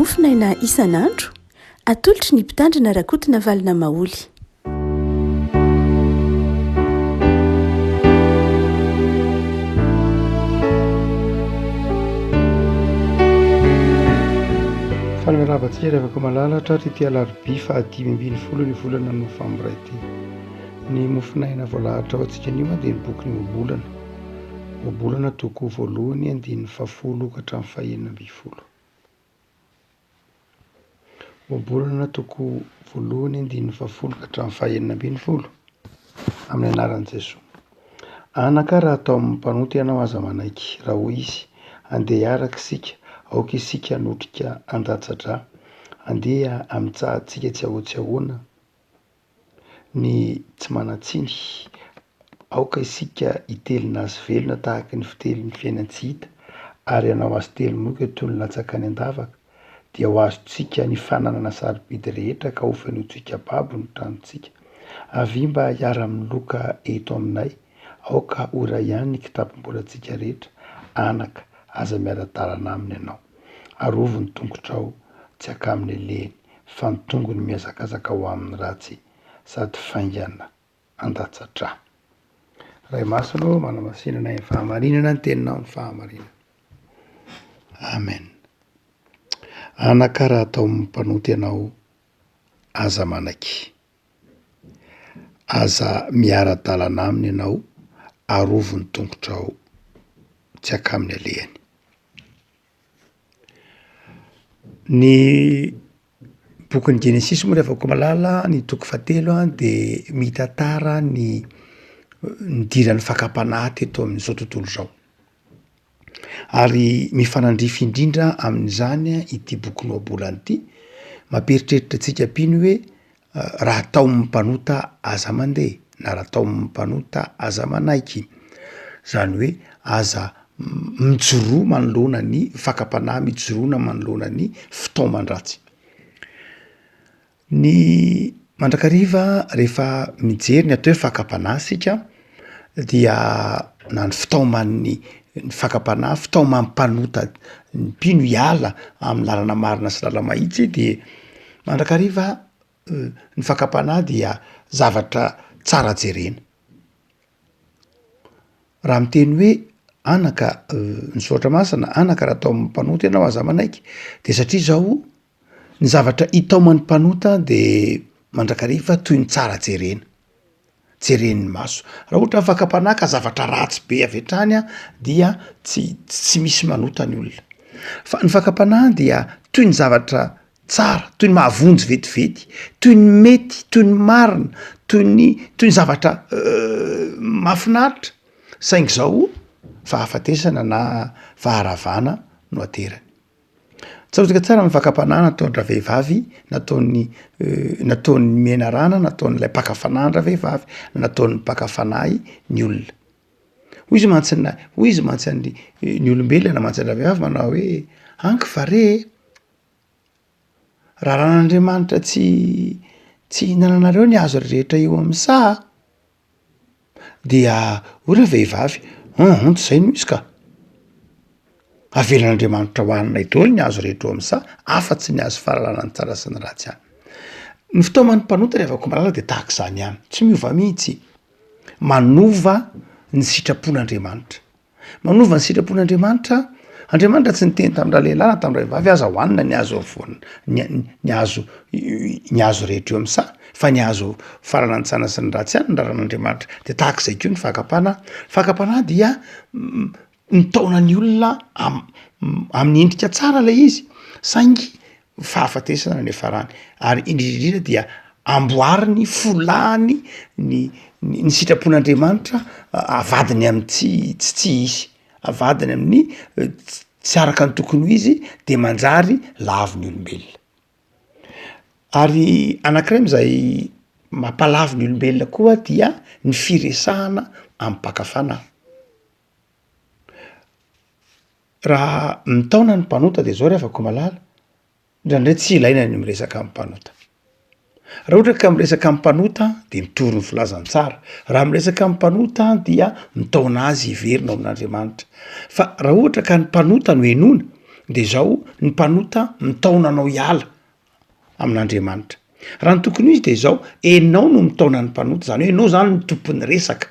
Mofonaina isan'andro, atolotry ny Mpitandrina Rakotonavalona Maholy. Faly miarahaba antsika ry havako malala tratry ity alarobia faha 15 ny volana novambra ity. Ny mofonaina voalahatra ho antsika anio dia ny bokin'ny Ohabolana. Ohabolana toko voalohany andininy fahafolo ka hatramin'ny fahenina ambin'ny folo. Ohabolana toko voalohany andininy fahafolo ka hatramin'ny fahenina ambin'ny folo. Amin'ny anaran'i Jesoa. Anaka, raha atao amin'ny mpanota ianao aza manaiky, raha hoy izy, andeha hiaraka isika, aoka isika hanotrika handatsa-drà, andeha hamitsahantsika tsy ahoa-tsy ahoana ny tsy manan-tsiny, aoka isika hitelina azy velona tahaka ny fitelin'ny fiainan-tsy hita, ary hanao azy telo-moka toy ny latsaka any an-davaka, dia ho azontsika ny fananana sarobidy rehetra ka hofenointsika babo ny tranontsika. Avia mba hiara-miloka eto aminay, aoka ho iray ihany ny kitapom-bolantsika rehetra, anaka, aza miara-dalana aminy ianao. Arovy ny tongotrao tsy hankamin'ny alehany. fa ny tongony mihazakazaka ho amin'ny ratsy sady faingana handatsa-drà. Ray Masina ô, manamasinana ahy ny fahamarinana, ny teninao ny fahamarinana. Amen. Anaka raha atao amin'ny mpanota ianao, aza manaiky. Aza miara-dalana aminy ianao, arovy ny tongotrao tsy hankamin'ny alehany. Ny bokin'ny Genesisy moa rehefa koa malala ny toko fahatelo a de mitantara ny nidiran'ny fakam-panahy teto amin'izao tontolo izao, ary mifanandrify indrindra amin'izany ity bokin'ny Ohabolana ity, mampieritreritra antsika mpino hoe Raha ataon'ny mpanota aza mandeha na raha ataon'ny mpanota aza manaiky. Zany hoe aza mijoroa manoloana ny fakam-panahy, mijoroana manoloana ny fitaoman-dratsy. Ny mandrakariva rehefa mijery ny atao hoe fakam-panahy isika dia na ny fitaoman'ny ny fakam-panahy, fitaoman'ny mpanota ny mpino hiala amin'ny lalana marina sy lala-mahitsy de Mandrakariva ny fakam-panahy dia zavatra tsara jerena. Raha miteny hoe anaka ny soratra masina, anaka raha atao amin'ny mpanota ianao aza manaiky de satria zao ny zavatra itaoman'ny mpanota de mandrakariva toy ny tsara jerena. jeren'ny maso. Raha ohatra ny fakam-panahy ka zavatra ratsy be avy hatrany an, dia tsy tsy misy manota ny olona. Fa ny fakam-panahy dia toy ny zavatra tsara, toy ny mahavonjy vetivety, toy ny mety, toy ny marina, toy ny toy ny zavatra mahafinaritra, saingy zao fahafatesana na faharavana no aterany. Tsaroantsika tsara ny fakam-panahy nataon-dravehivavy, nataon'ny nataon'ny menarana, nataon'ilay mpaka fanahy an-dravehivavy, nataon'ny mpaka fanahy ny olona. Hoy izy mantsy na- hoy izy mantsy an'ny ny olombelona mantsy an-dravehivavy manao hoe anky va re e, raran'Andriamanitra tsy tsy hihinananareo ny hazo rehetra eo amin'ny saha? Dia hoy ravehivavy, hum hum tsy zay no izy ka, avelan'Andriamanitra hohaninay daholo ny hazo rehetra eo amin'ny saha afa-tsy ny hazo fahalalana ny tsara sy ny ratsy ihany. Ny fitaoman'ny mpanota ry havako malala de tahaka izany ihany, tsy miova mihitsy, manova ny sitrapon'Andriamanitra. Manova ny sitrapon'Andriamanitra, Andriamanitra tsy niteny tamin-dralehilahy na tamin-dravehivavy aza hohanina ny hazo afovoany, ny ny hazo ny hazo rehetra eo amin'ny saha, fa ny hazo fahalalana sy ny ratsy ihany no raran'Andriamanitra. De tahak'izay koa ny fakam-panahy, fakam-panahy dia mitaona ny olona am- amin'ny endrika tsara lay izy saingy fahafatesana no niafarany ary indrindra indrindra dia amboariny folahany ny ny sitrapon'Andriamanitra avadiny amin'ny tsy tsy tsy izy, avadiny amin'ny tsy araka ny tokony ho izy de manjary lavo ny olombelona. Ary anankiray am'zay mampalavo ny olombelona koa dia ny firesahana amy mpaka fanahy. Raha mitaona ny mpanota de zao ry havako malala, indraindray tsy ilaina ny miresaka amin'ny mpanota. Raha ohatra ka miresaka amin'ny mpanota de mitory ny filazantsara, raha miresaka amin'ny mpanota dia mitaona azy hiverina ao amin'Andriamanitra. Fa raha ohatra ka ny mpanota no henoina. De zao, ny mpanota mitaona anao hiala amin'Andriamanitra. Raha ny tokony ho izy de zao, enao no mitaona ny mpanota, zany hoe enao zany no tompon'ny resaka,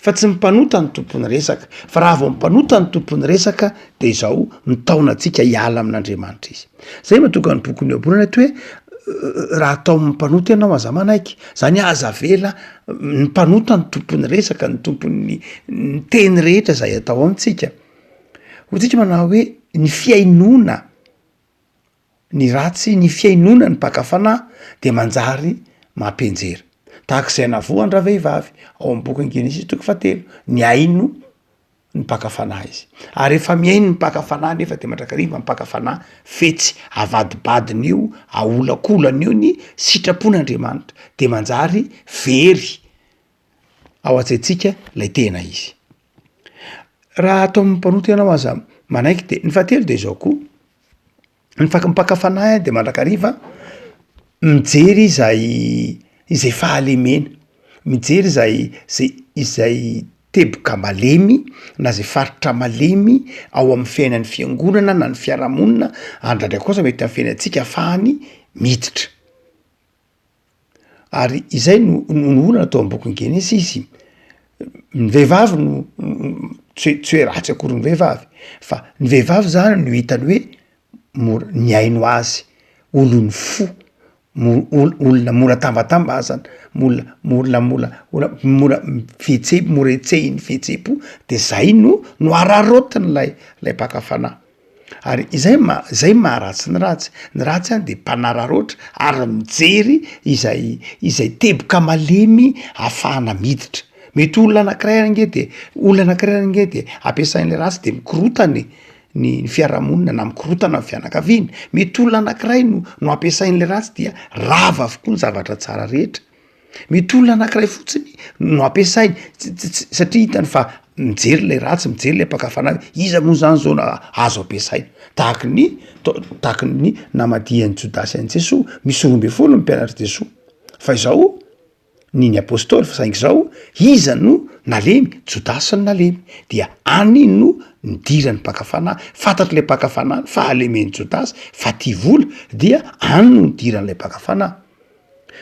fa tsy ny mpanota no tompon'ny resaka, fa raha vao ny mpanota no tompon'ny resaka de zao mitaona antsika hiala amin'Andriamanitra izy. Zay mahatonga ny bokin'ny Ohabolana eto hoe raha ataon'ny mpanota ianao aza manaiky, zany hoe aza avela ny mpanota no tompon'ny resaka, ny tompon'ny ny teny rehetra zay atao amintsika. Hoy tsika manao hoe ny fihainoana ny ratsy, ny fihainoana ny mpaka fanahy de manjary mampianjera. Tahaka izay navoan-dravehivavy ao amin'ny bokin'ny Genesisy toko fahatelo, nihaino ny mpaka fanahy izy. Ary rehefa mihaino ny mpaka fanahy nefa de mandrakariva ny mpaka fanahy fetsy, avadibadiny io, aholakolany io ny sitrapon'Andriamanitra, de manjary very ao an-tsaintsika lay tena izy. Raha atao amin'ny mpanota ianao aza manaiky de ny fahatelo de zao koa, ny fak- mpaka fanahy de mandrakariva mijery izay izay fahalemena, mijery izay zay izay teboka malemy na zay faritra malemy ao amin'ny fiainan'ny fiangonana na ny fiarahamonina ary ndraindray koa aza mety amin'ny fiainantsika ahafahany miditra. Ary izay no no olana tao am-bokin'ny Genesisy, ny vehivavy no tsy hoe tsy hoe ratsy akory ny vehivavy fa ny vehivavy zany no hitany hoe mora nihaino azy, olon'ny fo, mo- ol- olona mora tambatambazana, mola mora mora mora mora fihetse- mora hetsehin'ny fihetsem-po de zay no no araraotin'ilay lay mpaka fanahy. Ary izay ma- zay maharatsy ny ratsy, ny ratsy an de mpanararaotra ary mijery izay izay teboka malemy ahafahana miditra, mety olona anakiray ange de olona anakiray ange de ampiasain'le ratsy de mikorotana e ny ny fiarahamonina na mikorotana ny fianakaviana, mety olona anakiray no no ampiasain'le ratsy dia rava avokoa ny zavatra tsara rehetra. Mety olona anankiray fotsiny no ampiasainy ts-ts-tsy satria hitany fa mijery ilay ratsy, mijery ilay mpaka fanahy, iza moa zany zao no azo ampiasaina? Tahaky ny tao- tahaky ny namadihan'i Jodasy an'i Jesoa, misy 12 ny mpianatr'i Jesoa fa izao ny ny apôstôly fa saingy izao iza no nalemy? Jodasy no nalemy, dia any no nidiran'ny mpaka fanahy, fantatr'ilay mpaka fanahy ny fahalemen'i Jodasy fa tia vola dia any no nidiran'ilay mpaka fanahy.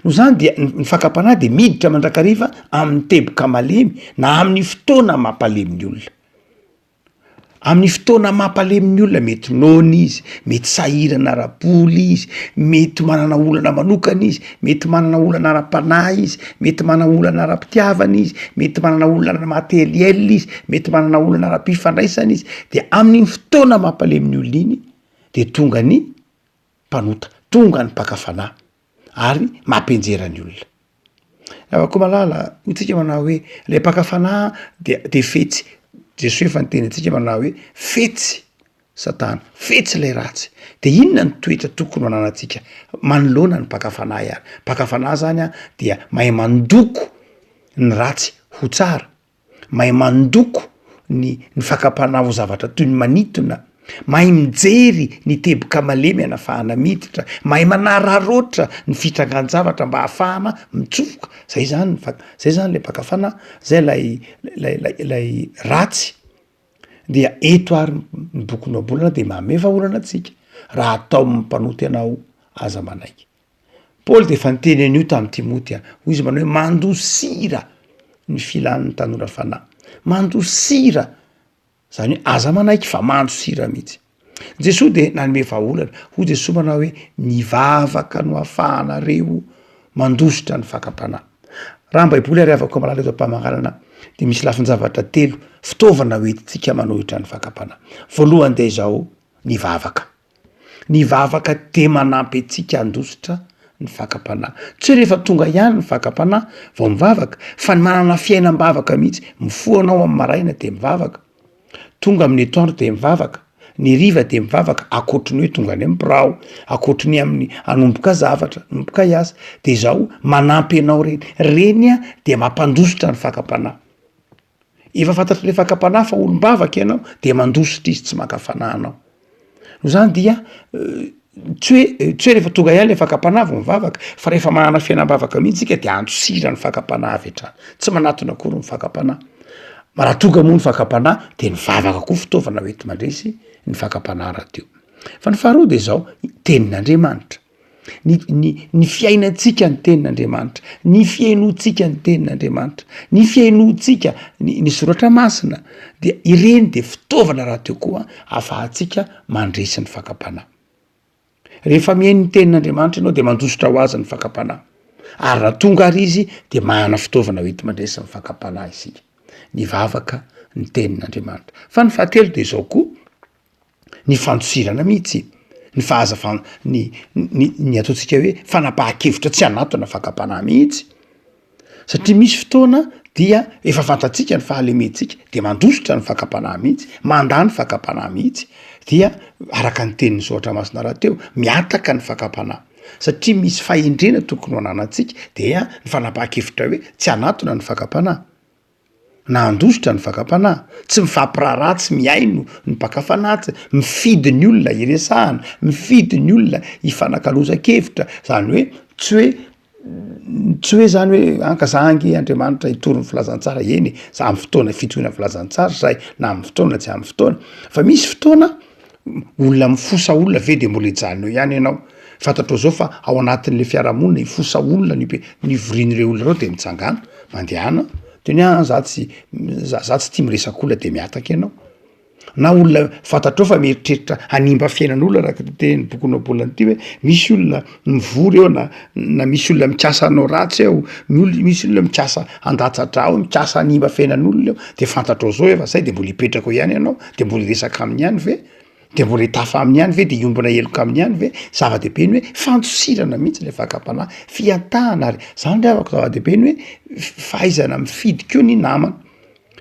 Noho izany dia ny fakam-panahy dia miditra mandrakariva amin'ny teboka malemy na amin'ny fotoana mampalemy ny olona. Amin'ny fotoana mampalemy ny olona, mety noana izy, mety sahirana ara-bola izy, mety manana olana manokana izy, mety manana olana ara-panahy izy, mety manana olana ara-pitiavana izy, mety manana olana materiel izy, mety manana olana ara-pifandraisana izy, de amin'iny fotoana mampalemy ny olona iny de tonga ny mpanota, tonga ny mpaka fanahy ary mampianjera ny olona. Ravakomalala, hoy tsika manao hoe le mpaka fanahy dia de fetsy, Jesoa efa niteny antsika manao hoe fetsy satana, fetsy lay ratsy, de inona ny toetra tokony ho ananantsika manoloana ny mpaka fanahy ary? Mpaka fanahy zany an dia mahay mandoko ny ratsy ho tsara, mahay mandoko ny ny fakam-panahy ho zavatra toy ny manintona, mahay mijery ny teboka malemy anafahana miditra, mahay manararaotra ny fitrangan-javatra mba ahafahana mitsofoka, zay zany ny fak- zay zany le mpaka fanahy, zay lay lay lay lay ratsy, dia eto ary ny bokin'ny ohabolana de manome vahaolana antsika, raha ataon'ny mpanota ianao aza manaiky. Paoly dia efa niteny an'io tamin'i Timoty, hoy izy manao hoe mandosira ny filan'ny tanora fanahy, mandosira, zany hoe aza manaiky fa mandosira mihitsy. Jesoa dia nanome vahaolana, hoy Jesoa manao hoe ny vavaka no ahafahanareo mandositra ny fakam-panahy. Raha ny baiboly ary havako malala eto am-pamaranana dia misy lafin-javatra telo, fitaovana hoentintsika manohitra ny fakam-panahy. Voalohany dia izao, ny vavaka. Ny vavaka dia manampy antsika handositra ny fakam-panahy. Tsy hoe rehefa tonga ihany ny fakam-panahy vao mivavaka fa ny manana fiainam-bavaka mihitsy. Mifoha anao amin'ny maraina dia mivavaka, tonga amin'ny atoandro dia mivavaka, ny hariva dia mivavaka, ankoatry ny hoe tonga any amin'ny birao, ankoatry ny amin'ny hanomboka zavatra, hanomboka hiasa. De izao manampy anao ireny, ireny dia mampandositra ny fakam-panahy. Efa fantatr'ilay fakam-panahy fa olom-bavaka ianao de mandositra izy tsy maka fanahy anao. Noho izany dia tsy hoe tsy hoe rehefa tonga ihany le fakam-panahy vao mivavaka fa rehefa manana fiainam-bavaka mihitsy isika de andosirany fakam-panahy avy hatrany, tsy manatona akory ny fakam-panahy. Raha tonga moa ny fakam-panahy de ny vavaka koa fitaovana hoenti-mandresy ny fakam-panahy rahateo. Fa ny faharoa de zao, tenin'Andriamanitra. Ny ny ny fiainantsika ny tenin'Andriamanitra, ny fihainoantsika ny tenin'Andriamanitra, ny fihainoantsika ny ny soratra masina dia ireny de fitaovana rahateo koa ahafahantsika mandresy ny fakam-panahy. Rehefa mihaino ny tenin'Andriamanitra ianao de mandositra ho azy ny fakam-panahy, ary raha tonga ary izy de manana fitaovana hoenti-mandresy ny fakam-panahy isika, ny vavaka, ny tenin'Andriamanitra. Fa ny fahatelo de izao koa, ny fandosirana mihitsy, ny fahazavan- ny ny ny ataontsika hoe fanapahan-kevitra tsy hanatona fakam-panahy mihitsy, satria misy fotoana dia efa fantatsika ny fahalementsika de mandositra ny fakam-panahy mihitsy, mandà ny fakam-panahy mihitsy, dia araka ny tenin'ny soratra masina rahateo, mihataka ny fakam-panahy, satria misy fahendrena tokony ho ananantsika dia ny fanapahan-kevitra hoe tsy hanatona ny fakam-panahy. na handositra ny fakam-panahy, tsy mifampiraharaha, tsy mihaino ny mpaka fanahy, tsy mifidy ny olona iresahana, mifidy ny olona ifanakalozan-kevitra, zany hoe tsy hoe tsy hoe zany hoe anka za ange Andriamanitra hitory ny filazantsara, eny e, za amin'ny fotoana fitoriana filazantsara zay na amin'ny fotoana na tsy amin'ny fotoana, fa misy fotoana Olona mifosa olona ve de mbola hijanona eo ihany ianao? Fantatrao zao fa ao anatin'le fiarahamonina hifosa olona ny be- ny ivorian'ireo olona ireo de mitsangàna, mandehana, de ny ahy za tsy za za tsy tia miresaka olona de mihataka ianao. Na olona fantatrao fa mieritreritra hanimba fiainan'olona araka ny tenin'ny bokin'ny ohabolana ity hoe misy olona mivory eo na na misy olona mikasa hanao ratsy eo, ny olona misy olona mikasa handatsa-drà ao, mikasa hanimba fiainan'olona eo, de fantatrao zao efa zay de mbola hipetraka eo ihany ianao. De mbola hiresaka aminy ihany ve? De mbola hitafa aminy ihany ve? De hiombona heloka aminy ihany ve? Zava-dehibe ny hoe fandosirana mihitsy le fakam-panahy, fihatahana ary zany ry havako zava-dehibe ny hoe fahaizana mifidy koa ny namana,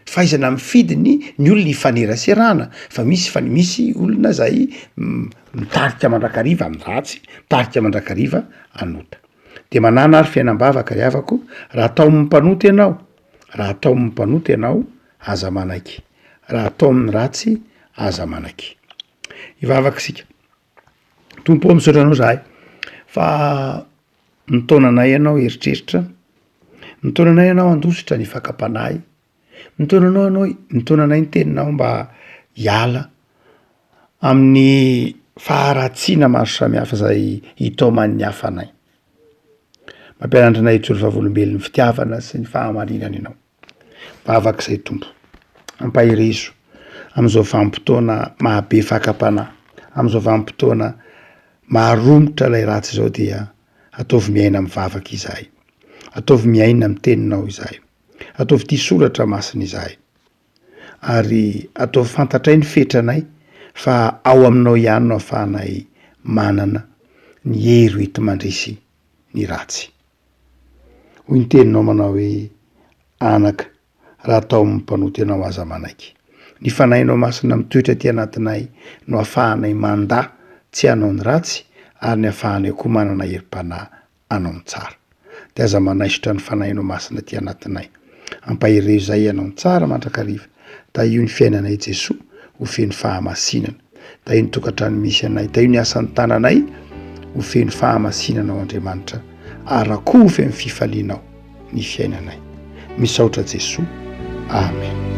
fahaizana mifidy ny ny olona ifaneraserana fa misy fa misy olona zay mitarika mandrakariva amin'ny ratsy, mitarika mandrakariva hanota. De manàna ary fiainam-bavaka ry havako, raha taomin'ny mpanota ianao, raha taomin'ny mpanota ianao aza manaiky. Raha atao amin'ny ratsy aza manaiky. Hivavaka isika. Tompo ô misaotra anao zahay fa mitaona anay ianao hieritreritra, mitaona anay ianao handositra ny fakam-panahy, mitaona anao ianao, mitaona anay ny teninao mba hiala amin'ny faharatsiana maro samihafa zay itaoman'ny hafa anay. Mampianatra anay hijoro vavolombelon'ny fitiavana sy ny fahamarinana ianao. Vavaka izay Tompo. Ampaherezo amin'izao vanim-potoana mahabe fakam-panahy, amin'izao vanim-potoana maharomotra ilay ratsy izao dia ataovy miaina amin'ny vavaka izahay. Ataovy miaina amin'ny teninao izahay. Ataovy tia soratra masina izahay. Ary ataovy fantatray ny fetranay fa ao aminao ihany no ahafahanay manana ny hery hoenti-mandresy ny ratsy. Hoy ny teninao manao hoe, Anaka, raha atao amin'ny mpanota ianao aza manaiky. Ny Fanahinao Masina mitoetra aty anatinay no ahafahanay mandà tsy hanao ny ratsy ary ny ahafahanay koa manana herim-panahy hanao ny tsara. Dia aza manaisotra ny Fanahinao Masina aty anatinay. Ampaherezo izahay hanao ny tsara mandrakariva. Tahio ny fiainanay Jesoa ho feno fahamasinana. Tahio ny tokantrano misy anay. Tahio ny asan'ny tananay ho feno fahamasinana ao Andriamanitra. Arakovy amin'ny fifalianao ny fiainanay. Misaotra Jesoa. Amen.